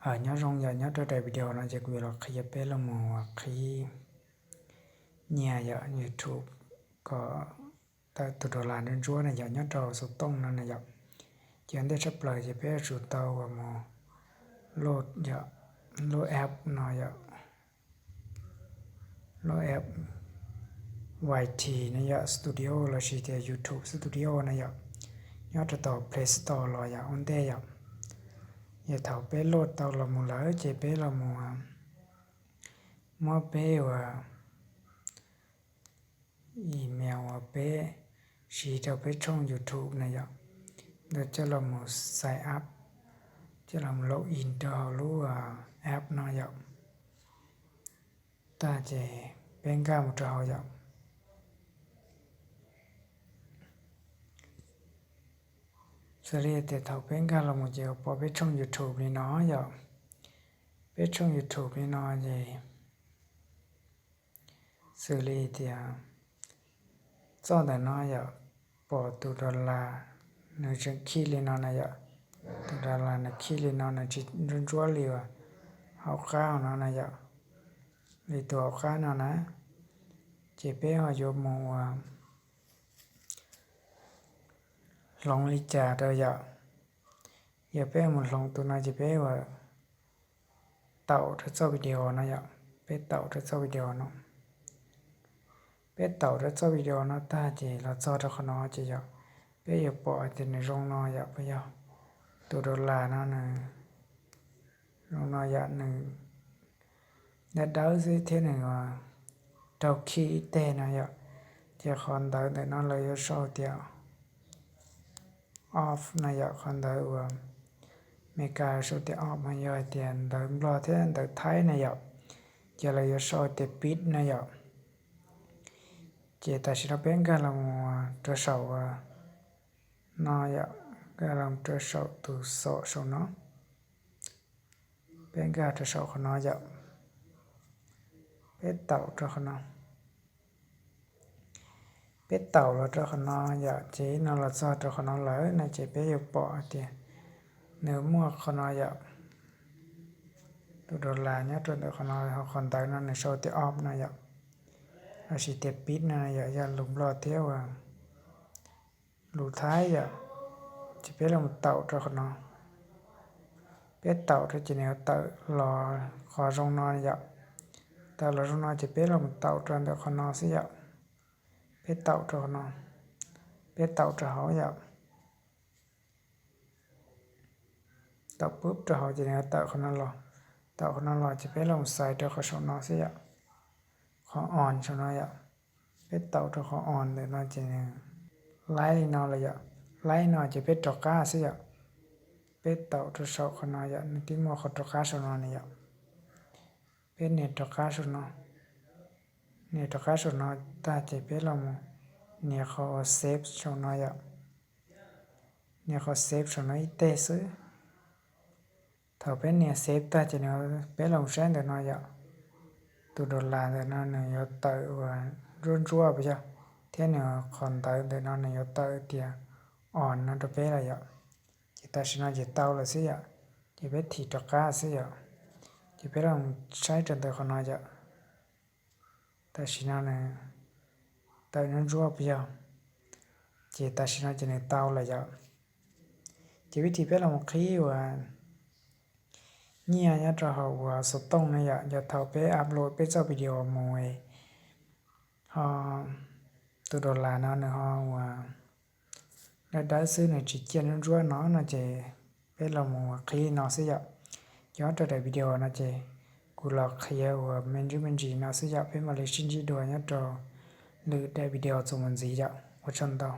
Aws, nyob zoo yom, nyob rau daim video no ces kuv yuav los qhia peb los mus qhib nyiaj yom YouTube kom tawm tus dollar ntsuab ntsuab na yom, nyob rau xov tooj no na yom. Ces ua ntej tshaj plaws ces peb yuav tsum tau mus load yom, load app no yom, load app Y T no yom, Studio lossis tias YouTube Studio na yom, nyob rau tom Play Store los yom ua ntej yom. Ces thaum peb load tau los mus lawm ces peb los mus muab peb ua email uas peb siv rau peb tshooj YouTube na yom, ntawd coj los mus sign up, coj los mus log in rau hauv lub app no yom. Tag ces peb nkag mus rau hauv yom. Xws li tias thaum peb nkag los mus ces pom peb tshooj YouTube li no yom. Peb tshooj YouTube li no ces xws li tias txoj ntawm no yom, pom tus dollar nws tseem khij li no na yom. Tus dollar nws khij li no nws tsis ntsuab ntsuab li uas hauv qab no na yom, li tus hauv qab no na. Ces peb ho yuav mus ua hloov li cas rau yom. Yog peb mus hloov tus no ces peb ua taum rau txoj video no yom. Peb taum rau txoj video no. Peb taum rau txoj video no tag ces los txog rau qhov no ces yog peb yuav pom tias nws zoo no yom, puas yog? Tus dollar no nws zoo no yom, nws dawb dawb xwb thiab nws raug khij ib teg no yom. Ces qhov ntawv ntawm no lawv yuav sau tias off no yom, qhov ntawv uas Meskas sau tias off, mas yog hais tias ntawv Nplog thiab ntawv Thaib na yom, ces lawv yuav sau tias bit no yom. Ces tam sim no peb nkag los rau saum no yom, nkag los rau saum tus xom saum no. Peb nkag rau saum qhov no yom. Peb taum rau qhov no. Peb taum los rau qhov no yom, ces no los txog rau qhov no lawm no ces peb yuav pom hais tias nws muaj qhov no yom, tus dollar nyob rau ntawm qhov no, ho qhov ntawv no nws sau tias off no yom, lossis tias bit no yom, yog lus Nplog thiab uas lus Thaib yom. Ces peb los taum rau qhov no. Peb taum rau ces nws yuav tawm los qhov zoo no yom. Tawm los zoo no ces peb los taum rau ntawm qhov no xwb yom. Peb taum rau qhov no. Peb taum rau hauv yom. Taum pub rau hauv ces nws yuav tawm qhov no los. Tawm qhov no los ces peb los xaiv rau qhov saum no xwb yom. Qhov on saum no yom. Peb taum rau qhov on ntawm no ces nws laib li no los yom. Laib no ces peb rov qab xwb yom. Peb taum rau saum qhov no yom, nws twb muaj qhov rov qab saum no ne yom. Peb nias rov qab saum no. Nias rov qab saum no tag ces peb los mus nias qhov save saum no yom. Nias qhov save saum no ib teg xwb. Thaum peb nias save tag ces nws, peb los saib ntawm no yom. Tus dollar ntawm no nws yuav tawm uas ntsuab ntsuab puas yog, thiab nws qhov ntawv ntawm no nws yuav tawm tias on no rau peb lawm yom. Ces tam sim no ces tau lawm xwb yom. Ces peb thim rov qab xwb yom. Ces peb los saib rau ntawm qhov no yom. Tam sim no nws tawm ntsuab ntsuab puas yog. Ces tam sim no ces nws tau lawm yom. Ces vib thim peb los qhib uas nyiaj nyob rau hauv uas xov tooj no yom, yog thaum peb upload peb txoj video mus, ho tus dollar no nws ho uas dawb dawb xwb, nws tsis ciaj ntsuab ntsuab no no ces peb los mus qhib li no xwb yom. Ces nyob rau daim video no ces kuv los qhia uas me ntsis me ntsis no xwb yom, peb mam li sib ntsib dua nyob rau lwm daim video txuas mus ntxiv yom. Ua tsaug ntau.